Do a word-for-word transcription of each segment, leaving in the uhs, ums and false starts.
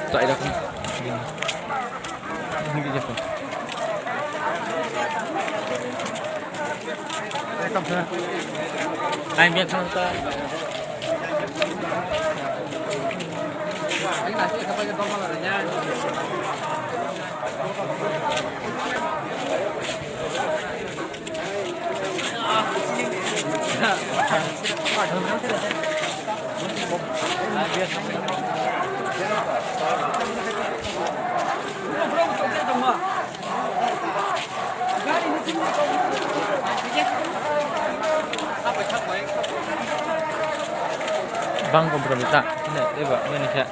Chai rok. Ini gitu. Nine biar sama kita. Bang kompromi ta, ne, eba, ne, ne, khe.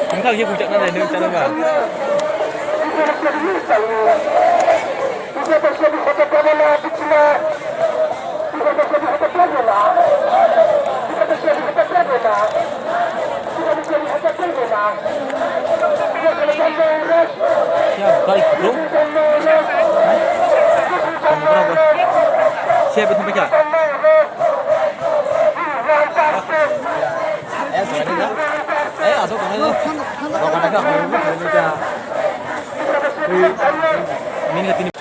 Wngkha khe buchakna nai nung chana ba. Siya bike bro. Siya betul mereka. Eh, asal kena ni. Kau kena kau. Ini kata ni.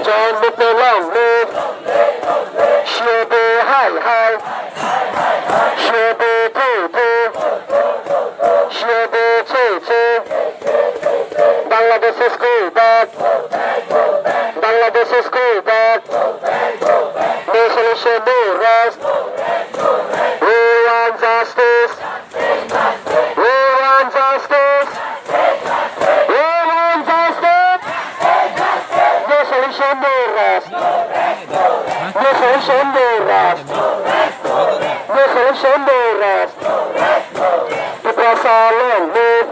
John Mukte long live. Shiobe hai hai. Shiobe tu tu. Shiobe tu tu. Bangladesh is go back. Bangladesh is go back. No solution, no rest. We want justice. We want justice. We want justice. No solution, no rest. No solution, no rest. No solution, no rest. Tiprasa long live.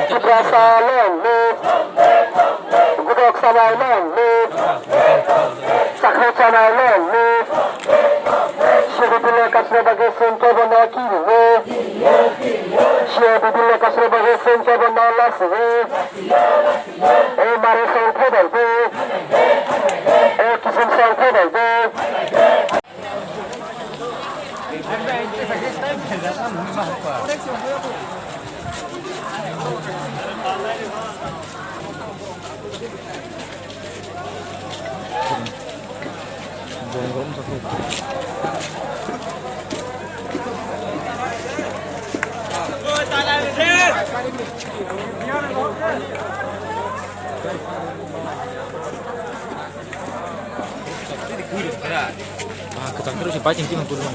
Tiprasa long live. Gudok sanai long live. Chakri chanai long live. Shri Bibile kasro bagwi sengke bono kiri. Shri Bibile kasro bagwi sengke bono lasri. O mare song thedal de. O kisim song thedal de. Ah, kwcham kwrwi se bike ni timo kwrwi.